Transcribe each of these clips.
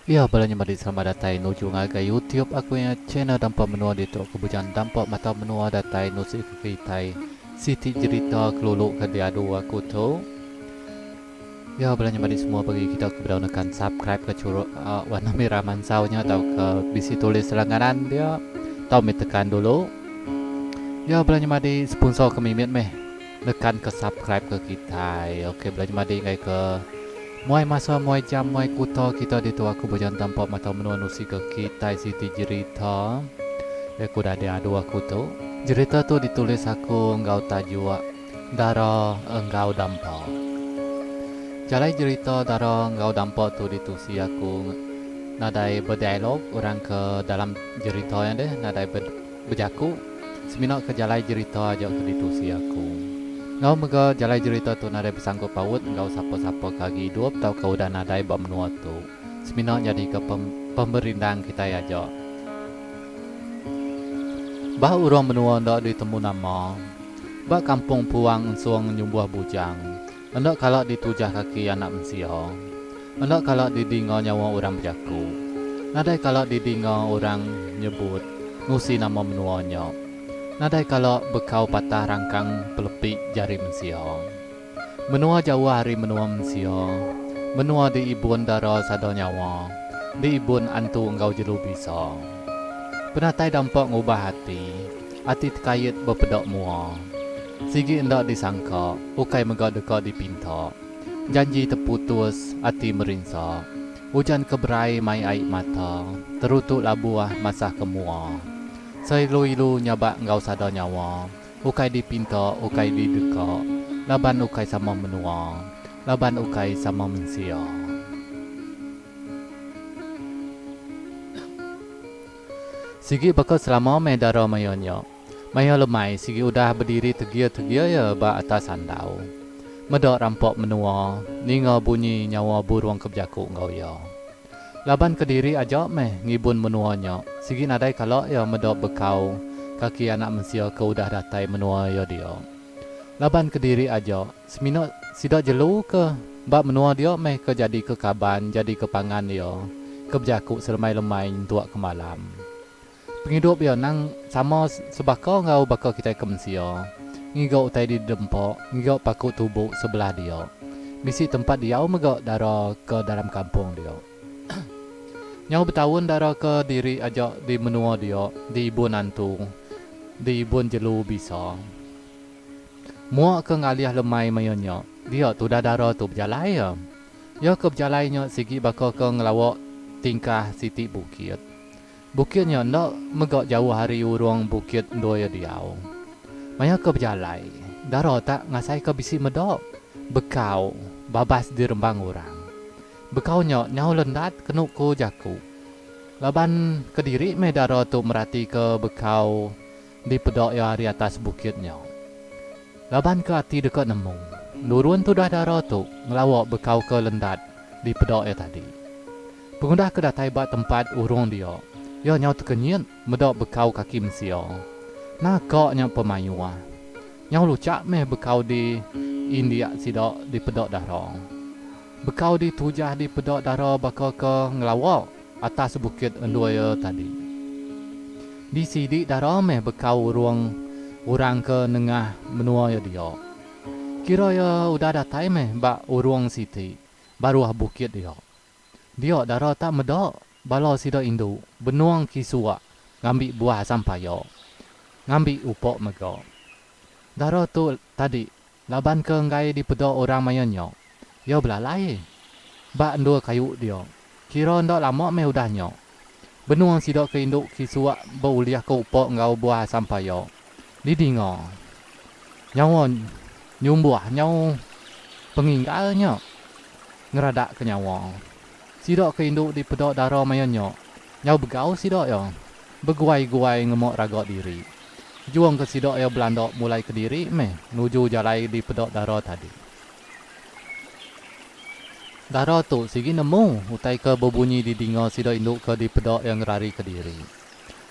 Iya bala nyemadi selamat datai nuju ngagai youtube aku iya channel dampa menua ditu aku bujang dampa mata menua datai nusi ke kitai siti jerita kelulu ke diadu aku tu. Iya bala nyemadi semua bagi kita ke bedau nekan subscribe ke churuk warna merah mansau nya tauka bisi tulis langganan dia tau meh tekan dulu. Iya bala nyemadi sponsor ke mimit meh. Nekan ke subscribe ke kitai. Ok bela nyemadi enggai ke muai masa muai jam muai kuta kita ditu aku bejan tampa matau menua nusi ke kitai siti jerita ya ke udah diadu aku tu. Jerita tu ditulis aku enggau tajuk Dara enggau Dampa. Jalai jerita Dara enggau Dampa tu ditusi aku nadai bedialog orang ke dalam jerita nya deh nadai Bejaku, semina ke jalai jerita aja ke ditusi aku. Enggau mega jalai jerita tu nadai besangkut paut enggau sapa-sapa ke agi idup tauka udah nadai ba menua tu. Semina nyadika pemerindang kitai aja. Ba urung menua enda ditemu nama. Ba kampung puang ensung nyumbuh bujang. Enda kala ditujah kaki anak mensia. Enda kala didinga nyawa orang bejaku. Nadai kala didinga orang nyebut nusi nama menua nya. Nadai kala bekau patah rangkang pelepi jari mensia. Menua jauh ari menua mensia. Menua diibun dara sada nyawa, diibun antu enggau jelu bisa. Penatai dampa ngubah ati. Ati tekait bepeda mua. Sigi enda disangka, ukai mega deka dipinta. Janji teputus, ati merinsa. Ujan ke berai mai ai mata, terutu labuh masah ke mua. Seilu-ilu nyabak enggau sada nyawa, ukai dipinta, ukai dideka, laban ukai sama menua, laban ukai sama mensia. Sigi baka selama meh dara maya nya. Maya lemai sigi udah bediri tegir-tegir iya ba atas andau. Meda rampa menua, ninga bunyi nyawa burung ke bejaku enggau iya. Laban kediri aja meh ngibun menua nya, sigi nadai kala iya meda bekau kaki anak mensia ke udah datai menua iya dia. Laban kediri aja, semina sida jelu ke ba menua dia meh ke jadi ke kaban, jadi ke pangan iya, ke bejaku selemai-lemai nyentuk ke malam. Pengidup iya endang sama sebaka enggau baka kitai ke mensia, ngiga utai di dempa, ngiga paku tubu sebelah dia. Bisi tempat diau mega dara ke dalam kampung dia. Nyau betaun dara ke diri aja di menua dia, di ibun antu, di ibun jelu bisa. Mua ke ngalih lemai maya nya, dia tudah dara tu bejalai iya. Iya ke bejalai nya sigi baka ke ngelawa tingkah siti bukit. Bukit nya enda mega jauh ari urung bukit endur iya diau. Maya ke bejalai, dara tak ngasaika bisi meda bekau babas dirembang orang. Bekau nya nyau lendat kenu ku jaku. Laban kediri meh dara tu meratika bekau dipeda iya ari atas bukit nya. Laban ke ati deka nemu, nurun tudah dara tu ngelawa bekau ke lendat dipeda iya tadi. Pengudah ke datai ba tempat urung dia, iya nyau tekenyit meda bekau kaki mensia. Naka nya pemayuh. Nyau luchak meh bekau di indik sida dipeda dara. Bekau di tujah dipeda dara baka ke ngelawa atas bukit endur iya tadi. Di sidi dara meh bekau urung orang ke nengah menua iya dia. Kira iya udah datai meh ba urung siti baruh bukit dia. Dia dara tak meda bala sida indu benung kisuk ngambi buah asam paya, ngambi upok mega. Dara tu tadi Laban ke enggai dipeda orang maya nya, iya belalai ba endur kayu dia. Kira enda lama meh udah nya. Benung sida ke indu kisuk beulihka upok enggau buah asam paya. Didinga. Nyawa nyumbuh nyau penginggal nya ngeradakka nyawa. Sida ke indu dipeda dara maya nya nyau begau sida iya beguai-guai ngema raga diri. Juong ke sida iya belanda mulai kediri meh nuju jalai dipeda dara tadi. Dara tu sigi nemu utai ke bebunyi didinga sida indu ke dipeda iya ngerari kediri.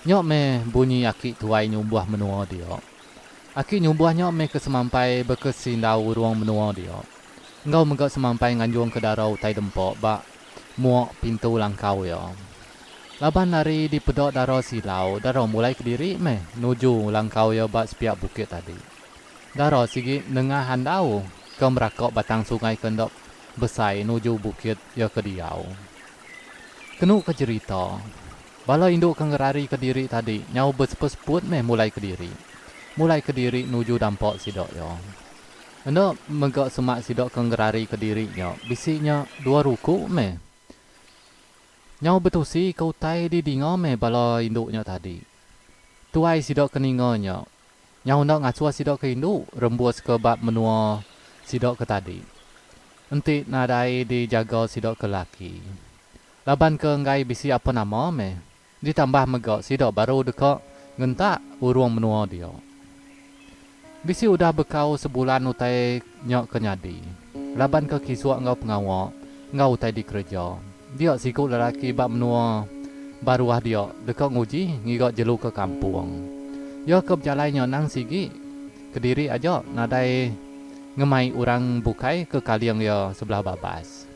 Nya meh bunyi aki tuai nyumbuh menua dia. Aki nyumbuh nya meh ke semampai bekesindau urung menua dia. Enggau mega semampai nganjung ke dara utai dempa ba. muak pintu langkau iya. Laban ari dipeda Dara Silau, Dara mulai kediri meh nuju langkau iya ba sepiak bukit tadi. Dara sigi nengah andau ke meraka batang sungai ke enda besai nuju bukit iya ke diau. Kenu ke jerita, bala indu ke ngerari kediri tadi nyau beseput-seput meh mulai kediri. Mulai kediri nuju dampa sida iya. Enda mega semak sida ke ngerari kediri nya bisi nya dua ruku meh. Nyau betusi ke utai didinga meh bala indu nya tadi. Tuai sida ke ninga nya, nyau enda ngasuh sida ke indu rembus ke ba menua sida ke tadi. Enti nadai dijaga sida ke laki. Laban ke enggai bisi apa nama meh. Ditambah mega sida baru deka ngentak urung menua dia. Bisi udah bekau sebulan utai nya ke nyadi. Laban ke kisuk enggau pengawa enggau utai dikereja, dia siku lelaki ba menua baruh dia deka nguji ngiga jelu ke kampung. Iya ke bejalai nya nang sigi kediri aja nadai ngemai orang bukai ke kaling iya sebelah babas.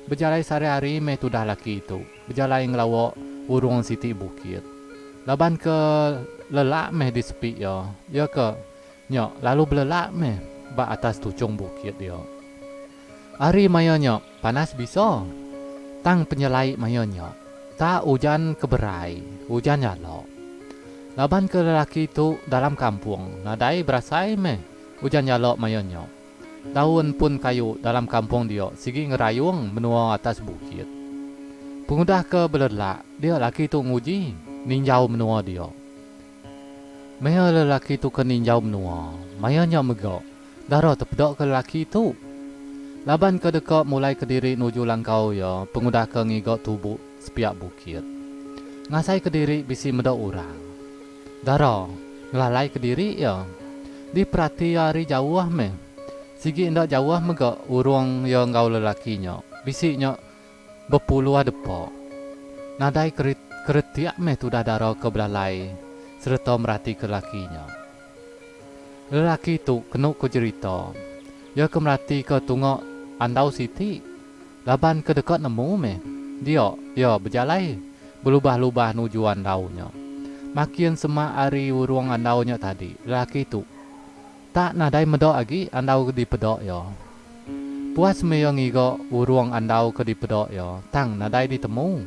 Bejalai sehari-hari meh tudah laki tu bejalai ngelawa urung siti bukit. Laban ke lelak meh disepi iya, iya ke nya lalu belelak meh ba atas tuchung bukit dia. Hari maya nya panas bisa, tang penyelai maya nya tak ujan ke berai, ujan nyala. Laban ke lelaki tu dalam kampung nadai berasai meh ujan nyala maya nya. Daun pun kayu dalam kampung dia sigi ngerayung menua atas bukit. Pengudah ke belelak, dia laki tu nguji ninjau menua dia. Maya lelaki tu ke ninjau menua, maya nya mega dara tepeda ke lelaki tu. Laban ke deka mulai kediri nuju langkau iya pengudah ke ngiga tubu sepiak bukit. Ngasai kediri bisi meda orang. Dara ngelalai kediri iya. Diperati iya ari jauh meh. Sigi enda jauh mega urung iya enggau lelaki nya. Bisi nya bepuluh depa. Nadai keretik meh tudah dara ke belalai sereta meratika lelaki nya. Lelaki tu kenu ku jerita. Iya ke meratika tunga andau siti. Laban ke deka nemu meh, dia iya bejalai belubah-lubah nuju andau nya. Makin semak ari urung andau nya tadi, lelaki tu tak nadai meda agi andau ke dipeda iya. Puas meh iya ngiga urung andau ke dipeda iya tang nadai ditemu.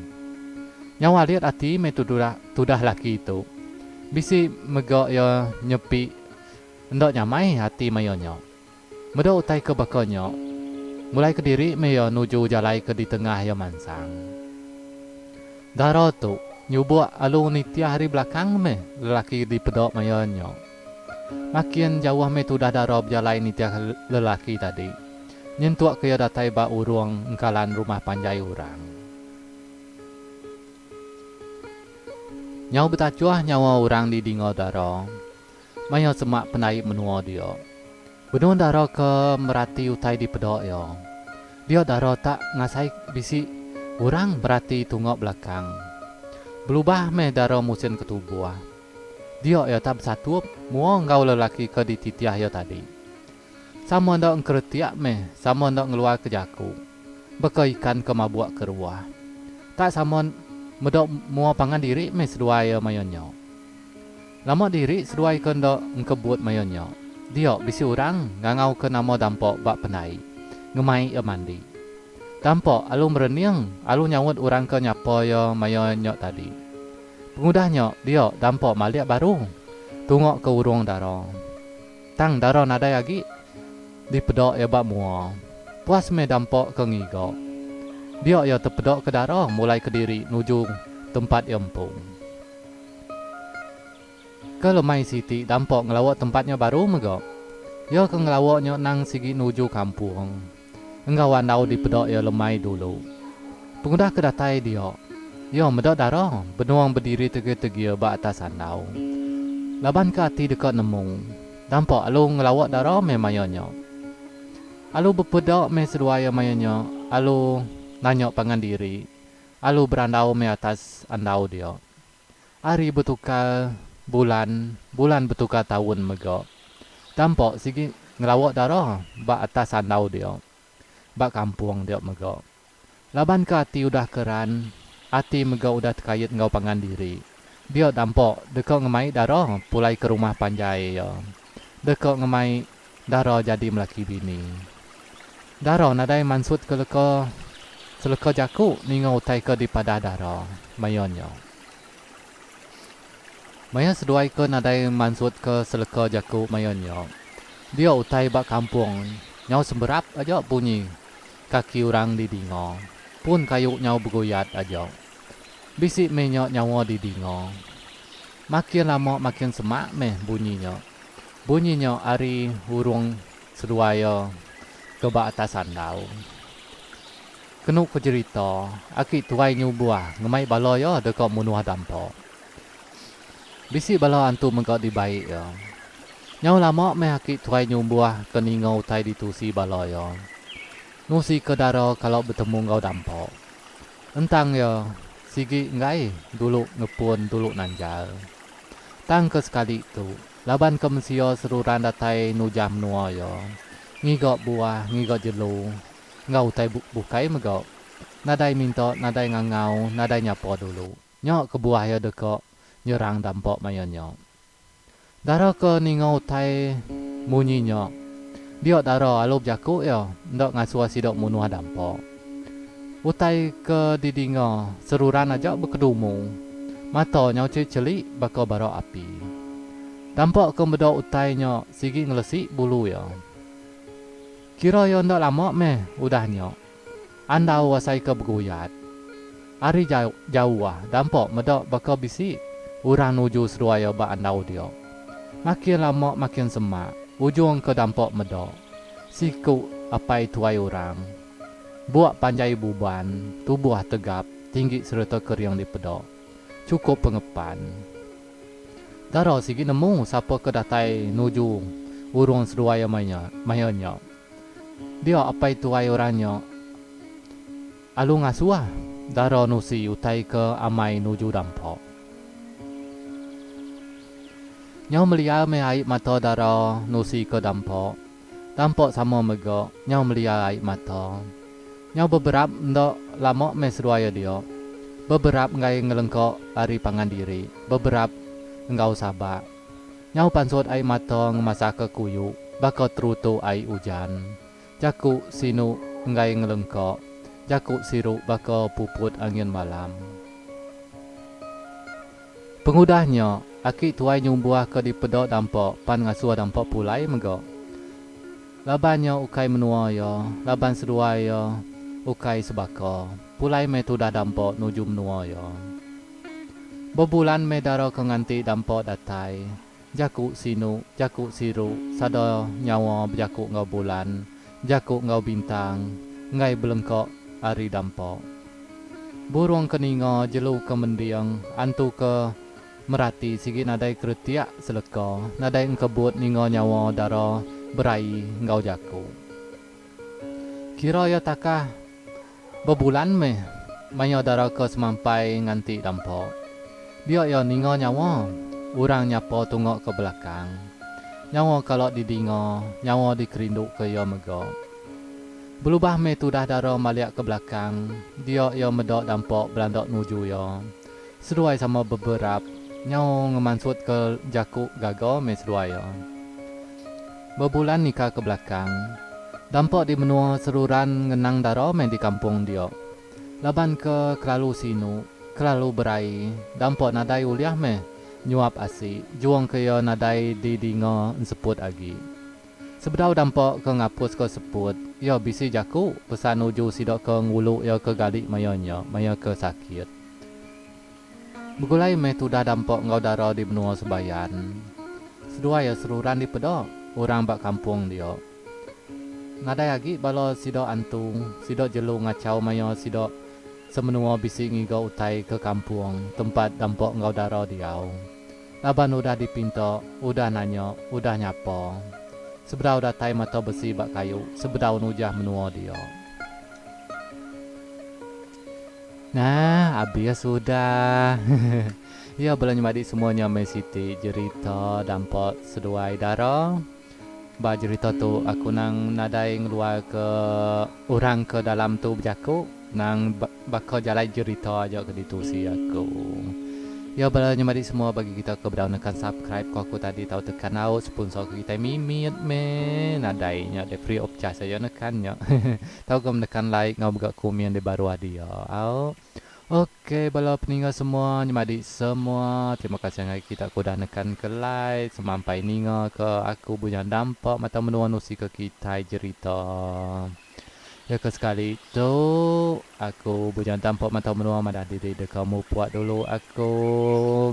Nyau alit ati meh tudah laki tu. Bisi mega iya nyepi enda nyamai ati maya nya. Meda utai ke baka nya, mulai kediri meh iya nuju jalai ke ditengah iya mansang. Dara tu nyubuk alu nitih ari belakang meh lelaki dipeda maya nya. Makin jauh meh tudah dara bejalai nitih lelaki tadi, nyentuk ke iya datai ba urung engkalan rumah panjai orang. Nyau betachuh nyawa orang didinga dara. Maya semak pendai menua dia. Benung dara ke merati utai dipeda iya. Dia dara tak ngasai bisi orang merati tunga belakang. Belubah meh dara musin ke tubuh. Dia iya tak besatup mua enggau lelaki ke dititih iya tadi. Sama enda engkeretik meh sama enda ngeluarka jaku. Baka ikan ke mabuk ke ruah. Tak sama meda mua pangan diri meh seduai iya maya nya. Lama diri seduai ke enda engkebut maya nya, dia bisi orang ngangauka nama Dampa ba pendai, ngemai iya mandi. Dampa alu merening alu nyaut orang ke nyapa iya maya nya tadi. Pengudah nya dia Dampa malik baru tunga ke urung dara. Tang dara nadai agi dipeda iya ba mua. Puas meh Dampa ke ngiga. Dia iya tepeda ke dara mulai kediri nuju tempat iya empu. Ke lemai siti dampa ngelawa tempat nya baru mega. Iya ke ngelawa nya nang sigi nuju kampung enggau andau dipeda iya lemai dulu. Pengudah ke datai dia, iya meda dara benung bediri tegir-tegir ba atas andau. Laban ke ati deka nemu, dampa alu ngelawa dara meh maya nya. Alu bepeda meh seduai iya maya nya alu nanya pangan diri. Alu berandau meh atas andau dia. Hari betukar bulan, bulan betukar taun mega. Tampa sigi ngelawa dara ba atas andau dia. Ba kampung dia mega. Laban ke ati udah keran, ati mega udah tekait enggau pangan diri. Dia Dampok deka ngemai Dara pulai ke rumah panjai iya. Deka ngemai Dara jadi melaki bini. Dara nadai mansutka leka seleka jaku ninga utai ke dipadah Dara maya nya. Maya seduai ke nadai mansutka seleka jaku maya nya, dia utai ba kampung nyau semberap aja bunyi kaki orang didinga. Pun kayu nyau beguyat aja. Bisi meh nya nyawa didinga. Makin lama makin semak meh bunyi nya. Bunyi nya ari urung seduai iya ke ba atas andau. Kenu ku jerita, aki tuai nyubuh ngemai bala iya deka munuh dampa. Bisi bala antu mega dibai iya. Nyau lama meh aki tuai nyumbuh ke ninga utai ditusi bala iya. Nusi ke dara kala betemu enggau dampa. Entang iya sigi enggai dulu ngepun dulu nanjal. Tang ke sekali tu, laban ke mensia seruran datai nujah menua iya, ngiga buah ngiga jelu, Enggau utai bukai mega. Nadai minta, nadai ngangau, nadai nyapa dulu. Nya kebuah iya deka nyerang dampa maya nya. Dara ke ninga utai munyi nya, dia dara alu bejaku iya enda ngasuh sida munuh dampa. Utai ke didinga seruran aja bekedumu, mata nyau chelik-chelik baka bara api. Dampa ke meda utai nya sigi ngelesi bulu iya. Kira iya enda lama meh udah nya. Andau asai ke beguyat. Ari jauh dampa meda baka bisi orang nuju seduai iya ba andau dia. Makin lama makin semak, ujung ke dampa meda. Siku apai tuai orang. Buk panjai buban, tubuh tegap, tinggi sereta kering dipeda. Chukup pengepan. Dara sigi nemu sapa ke datai nuju urung seduai iya maya nya. Dia apai tuai orang nya alu ngasuh Dara nusi utai ke amai nuju dampa. Nyau meliar meh ai mata Dara nusi ke dampa. Dampa sama mega nyau meliar ai mata. Nyau beberap enda lama meh seduai iya dia. Beberap enggai ngelengka ari pangan diri, beberap enggau sabak. Nyau pansut ai mata ngemasaka kuyu baka terutu ai ujan. Jaku sinu enggai ngelengka, jaku siru baka puput angin malam. Pengudah nya, aki tuai nyumbuh ke dipeda dampa pan ngasuh dampa pulai mega. Laban nya ukai menua iya, laban seduai iya ukai sebaka. Pulai meh tudah dampa nuju menua iya. Bebulan meh dara ke nganti dampa datai. Jaku sinu, jaku siru, sada nyawa bejaku enggau bulan, jaku enggau bintang, enggai belengka ari dampa. Burung ke ninga, jelu ke mending, antu ke. Merati sigi nadai keretiak seleka, nadai engkebut ninga nyawa dara beraie enggau jaku. Kira iya takah bebulan meh maya dara ke semampai nganti dampa. Dia iya ninga nyawa orang nyapa tunga ke belakang. Nyawa kala didinga, nyawa dikerinduka iya mega. Belubah meh tudah dara malik ke belakang, dia iya meda dampa belanda nuju iya. Seduai sama beberap, nyau ngemansutka jaku gaga meh seduai iya. Bebulan nikal ke belakang, dampa di menua seruran ngenang dara meh di kampung dia. Laban ke kelalu sinu, kelalu berai, dampa nadai ulih meh nyuap asi, juong ke iya nadai didinga enseput agi. Sebedau dampa ke ngapuska seput, iya bisi jaku pesan nuju sida ke ngulu iya ke gali maya nya, maya ke sakit. Begulai meh tudah dampa enggau dara di menua Sebayan. Seduai iya seruran dipeda orang ba kampung dia. Nadai agi bala sida antu, sida jelu ngachau maya sida semenua bisi ngiga utai ke kampung tempat dampa enggau dara diau. Laban udah dipinta, udah nanya, udah nyapa. Sebedau datai mata besi ba kayu, sebedau nujah menua dia. Nah, abis udah. Iya bala nyemadi semua nya meh siti jerita dampa seduai dara. Ba jerita tu aku nang nadai ngeluar ke orang ke dalam tu bejaku. Nang baka jalai jerita aja ke ditusi aku. Ya bala nyemadi semua bagi kita ke bedau nekan subscribe ko aku tadi tau tekan au sponsor ke kitai mimit meh nadai nya deh free of charge aja nekan nya. Tau ga menekan like enggau mega komen di baruh dia au. Ok bala peninga semua nyemadi semua terima kasih ngagai kita ke udah nekan ke like semampai ninga ke aku Bujang Dampa mata menua nusi ke kitai jerita. Ya ke sekali tu, aku Bujang Tampok Mantau Menua madah diri deka mupuk dulu aku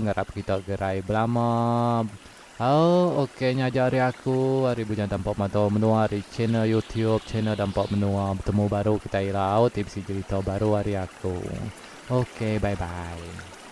ngarap kita gerai belama. Au ok nya aja ari aku ari Bujang Tampok Mantau Menua ari channel youtube channel Dampa Menua betemu baru kita ila au ti bisi jerita baru ari aku. Ok bye bye.